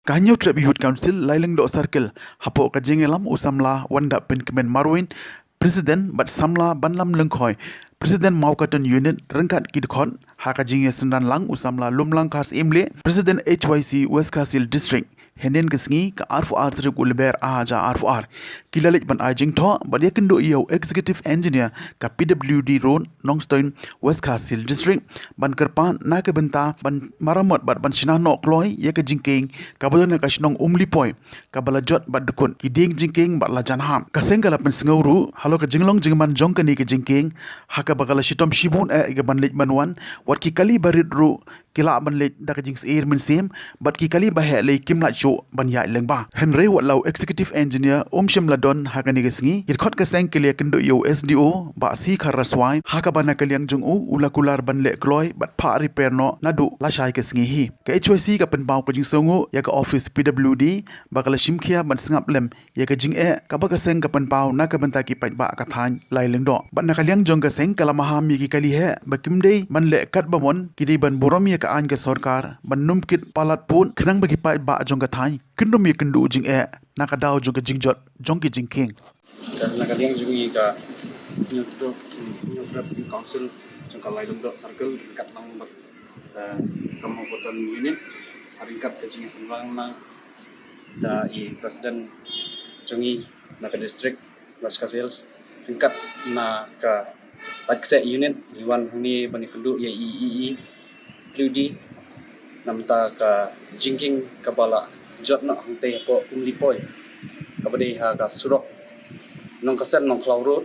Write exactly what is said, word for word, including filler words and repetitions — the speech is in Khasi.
Ka Hynñiewtrep Youth Council Lailingdoh Circle, hapoh ka jingïalam u samla Wandap Pynkmen Marwin, President, bad samla Banlam Lyngkhoi, President Mawkatun Unit, ryngkat ki dkhot, ha ka jingïasynran lang u samla Lumlang Khar Syiemlieh, President H Y C West Khasi Hills District. Hynnin ka sngi, ka arphew ar tarik u Lber ar hajar arphew ar, ki la leit ban ai jingthoh bad ïakynduh ïa u Executive Engineer ka P W D Road, Nongstoiñ, West Khasi Hills District, ban kyrpad na ka bynta ban maramot bad ban shna noh kloi ïa ka jingkieng kaba don ha ka shnong Umlipoi, kaba la jot bad dkut, ki dieng jingkieng bad la jan hap. Ka seng ka la pynsngew ruh halor ka jinglong jingman jong kane ka jingkieng, ha kaba ka la shitom shibun eh ïa ka ban leit ban wan, wat ki kali barit ruh ki lah ban leit da ka jingsyier mynsiem, bad ki kali ba heh lei kim lah shuh ban ïaid lyngba. Hynrei wat la u Executive Engineer um shym la don ha kane ka sngi, ki dkhot ka seng ki la ïakynduh ïa u S D O, Bah C Kharaswai, ha kaba na ka liang jong u, u la kular ban leh kloi bad phah repair noh naduh lashai ka sngi hi. Ka H Y C ka pynpaw ka jingsngewnguh ïa ka office P W D, ba ka la shim khia ban sngap lem ïa ka jingeh kaba ka seng ka pynpaw na ka bynta ki paidbah ka thaiñ Lailingdoh. Bad na ka liang jong ka seng ka la maham ïa ki kali heh ba kim dei ban leh katba mon, ki dei ban burom ïa ka aiñ ka sorkar ban nym kit palat pud, khnang ba ki paidbah jong ka thaiñ kin nym ïakynduh jingeh na ka daw jong ka jingjot jong ki jingkieng. Ka, na ka liang jong ngi ka Hynñiewtrep, Hynñiewtrep Youth Council jong ka Lailingdoh Circle, ryngkat lang bad, eh, ka Mawkatun Unit, ha ryngkat ka jingïasynran lang da i President jong ngi na ka District West Khasi Hills, ryngkat na ka Laitkaseh Unit, ngi wan hangne ban ïakynduh ïa i, i, i P W D na bynta ka jingkieng kaba la jot noh hangtei hapoh Umlipoi, kaba dei ha ka surok Nongkasen Nongkhlaw Road,